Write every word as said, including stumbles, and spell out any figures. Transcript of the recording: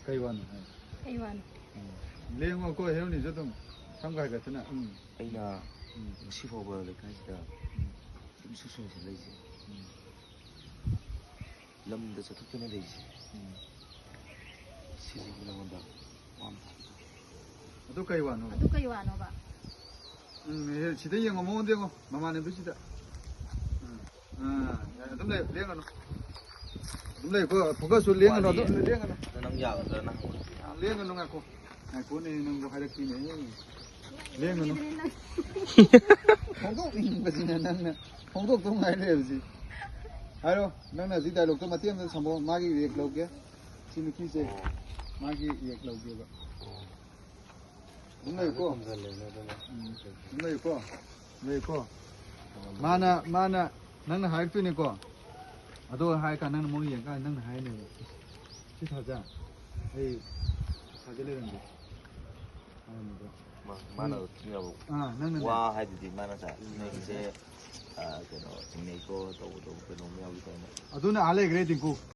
ꯀꯩ ꯋꯥꯅꯣ ꯍꯥꯏ? ꯀꯩ ꯋꯥꯅꯣ? ꯎꯝ꯫ ꯂꯦꯡꯉꯣꯀꯣ, ꯍꯦꯔꯣꯅꯤꯁꯨ ꯑꯗꯨꯝ ꯁꯝ ꯈꯥꯏꯒꯠꯇꯅ꯫ ꯎꯝ꯫ ꯑꯩꯅ ꯎꯝ꯫ ꯉꯁꯤ ꯐꯥꯎꯕ ꯂꯩꯀꯥꯏꯁꯤꯗ ꯎꯝ꯫ ꯁꯨꯝ ꯁꯨꯝ ꯁꯨꯝ ꯂꯩꯁꯦ꯫ ꯎꯝ꯫ ꯂꯝꯗ ꯆꯠꯊꯣꯛꯇꯅ ꯂꯩꯁꯦ꯫ ꯎꯝ꯫ ꯁꯤꯁꯤꯕꯨ ꯅꯉꯣꯟꯗ ꯋꯥ ꯑꯃ ꯍꯥꯏꯒꯦ꯫ ꯑꯗꯨ ꯀꯩ ꯋꯥꯅꯣ? ꯑꯗꯨ ꯀꯩ ꯋꯥꯅꯣꯕ? ꯎꯝ, ꯑꯦ, ꯁꯤꯗ ꯌꯦꯡꯉꯣ, ꯃꯉꯣꯟꯗ ꯌꯦꯡꯉꯣ, ꯃꯃꯥꯟꯅꯕꯤꯁꯤꯗ꯫ ꯎꯝ, ꯑꯥ, ꯌꯥꯔꯦ, ꯑꯗꯨꯝ ꯂꯩ, ꯂꯦꯡꯒꯅꯨ꯫ ꯑꯗꯨꯝ ꯂꯩꯀꯣ, focus ꯁꯨ ꯂꯦꯡꯒꯅꯨ, ꯑꯗꯨꯝ ꯋꯥꯅꯤ꯫ ꯂꯦꯡꯒꯅꯨ꯫ ꯑꯗꯣ ꯅꯪ ꯌꯥꯒꯗ꯭ꯔꯅ ꯍꯪꯕꯅꯦ꯫ ꯑꯥ, ꯂꯦꯡꯒꯅꯨ, ꯉꯥꯏꯈꯣ꯫ ꯉꯥꯏꯈꯣꯅꯦ, ꯅꯪꯕꯨ ꯍꯥꯏꯔꯛꯈꯤꯅꯦ꯫ ꯂꯦꯡꯒꯅꯨ꯫ ꯐꯣꯡꯗꯣꯛꯅꯤꯡꯕꯁꯤꯅ ꯅꯪꯅ ꯐꯣꯡꯗꯣꯛꯇꯧ ꯉꯥꯏ ꯂꯩꯔꯕꯁꯤ꯫ ꯍꯥꯏꯔꯣ, ꯅꯪꯅ ꯍꯧꯖꯤꯛ dialogue ꯇꯣ ꯃꯇꯦꯛ ꯑꯃꯇ ꯁꯝꯃꯛꯑꯣ, ꯃꯥꯒꯤ react ꯂꯧꯒꯦ꯫ ꯁꯤ ꯅꯨꯄꯤꯁꯦ, ꯃꯥꯒꯤ react ꯂꯧꯒꯦꯕ꯫ ꯑꯗꯨꯝ ꯂꯩꯌꯨꯀꯣ꯫ ꯈꯨꯝꯖꯜꯂꯦꯅꯦ ꯑꯗꯨꯅ꯫ ꯎꯝ꯫ ꯑꯗꯨꯝ ꯂꯩꯌꯨꯀꯣ꯫ ꯂꯩꯌꯨꯀꯣ꯫ ꯃꯥꯅ, ꯃꯥꯅ ꯅꯪꯅ ꯍꯥꯏꯔꯛꯇꯣꯏꯅꯦꯀꯣ꯫ ꯑꯗꯣ ꯍꯥꯏꯔꯀꯥꯟꯗ ꯅꯪꯅ ꯃꯑꯣꯡ ꯌꯦꯡꯉꯀꯥꯟꯗ ꯅꯪꯅ ꯍꯥꯏꯅꯦꯕ꯫ "ꯁꯤ ꯊꯥꯖ, ꯑꯩ ꯊꯥꯖ ꯂꯩꯔꯝꯒꯦ"꯫ ꯍꯥꯏꯔꯝꯕꯗꯣ꯫ ꯃꯥ-, ꯃꯥꯅ ꯎꯝ꯫ ꯆꯤꯡꯅꯕ ꯑꯥ, ꯅꯪꯅꯅꯦ꯫ ꯋꯥ ꯍꯥꯏꯗꯨꯗꯤ ꯃꯥꯅ ꯉꯁꯥꯏ ꯎꯝ꯫ "ꯅꯣꯏꯒꯤꯁꯦ, ꯑ, ꯀꯩꯅꯣ, ꯆꯤꯡꯅꯩꯀꯣ, ꯇꯧꯕ, ꯇꯧꯕ ꯀꯩꯅꯣꯝ ꯌꯥꯎꯏ" ꯀꯥꯏꯅ꯫ ꯑꯗꯨꯅ ꯑꯥ ꯂꯩꯈ꯭ꯔꯦ, ꯇꯤꯡꯀꯨ꯫